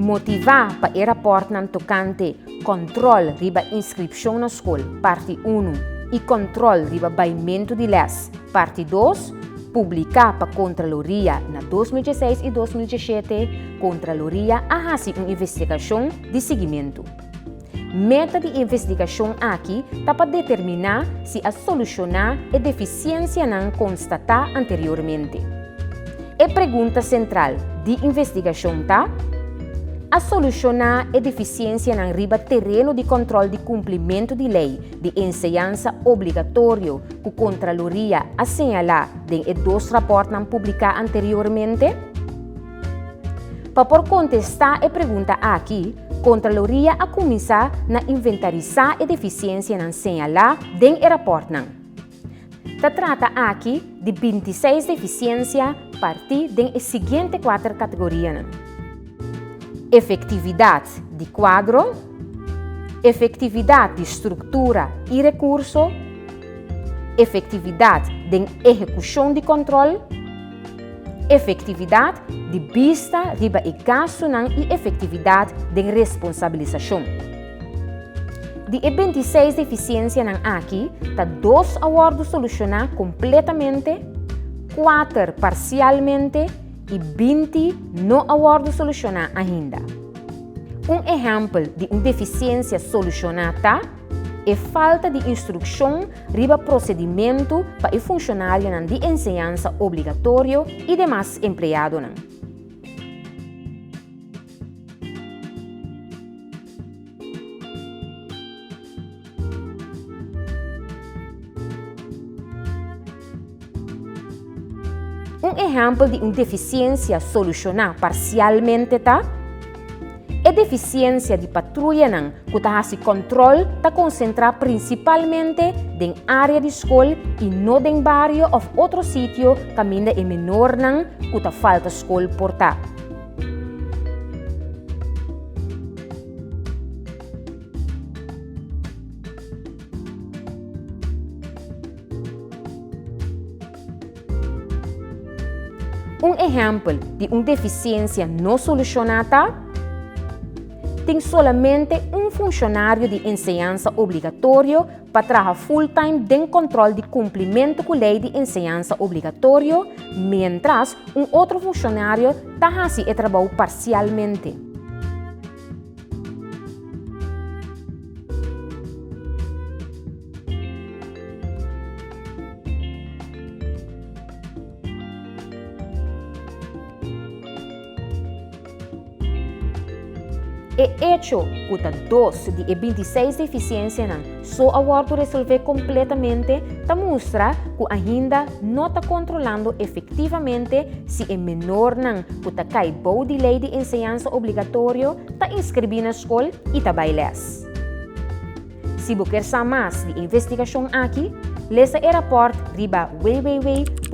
Motivá pa e rapòrtnan tokante kòntròl riba inskripshon na skol, parti unu, i kòntròl riba baimentu di lès, parti dos, publiká pa Kontraloria na 2016 i 2017, Kontraloria a hasi un investigashon di siguimentu. Meta di investigashon aki ta pa determiná si a solushoná e defisiensianan konstatá anteriormente. E pregunta sentral di investigashon ta, A solushoná e defisiensianan riba tereno di kòntròl di kumplimentu di lei di enseñansa obligatorio ku Kontraloria a señalá den e dos rapòrtnan publiká anteriormente? Pa por kontestá e pregunta aki, Kontraloria a kuminsá na inventarisá e defisiensianan señalá den e rapòrtnan. Ta trata aki di bintiseis defisiensia partí den e siguiente kuater kategorianan, efektividat di kuadro, efektividat di struktura i rekurso, efektividat den ehekushon di kòntròl, Efektividat di bista riba e gastunan i efektividat den responsabilisashon. Di e bintiseis defisiensianan aki, ta dos a wòrdu solushoná kompletamente, kuater parsialmente i 20 no a wòrdu solushoná ainda. Un ehèmpel di un defisiensia solushoná ta e falta di instrukshon riba prosedimentu pa e funshonarionan di enseñansa obligatorio i demas empleadonan. Un ehèmpel di un defisiensia solushoná parsialmente ta, E defisiensia di patruyanan ku ta hasi kòntròl ta konsentrá prinsipalmente den área di skol i no den bario òf otro sitio kaminda e menornan ku ta falta skol por ta. Un ehèmpel di un defisiensia no solushoná ta, Tin solamente un funshonario di enseñansa obligatorio pa traha fulltime den kòntròl di kumplimentu ku lei di enseñansa obligatorio, miéntras un otro funshonario ta hasi e trabou parsialmente. E echo ku ta dos di e bintiseis defisiensianan so a wòrdu resolvé kompletamente ta mustra ku ainda no ta kontrolando efektivamente si e menornan ku ta kai bou di lei di enseñansa obligatorio ta inskribí na skol i ta bai lès. Si bo kier sa mas di e investigashon aki, lesa e rapòrt riba www.arc.cw.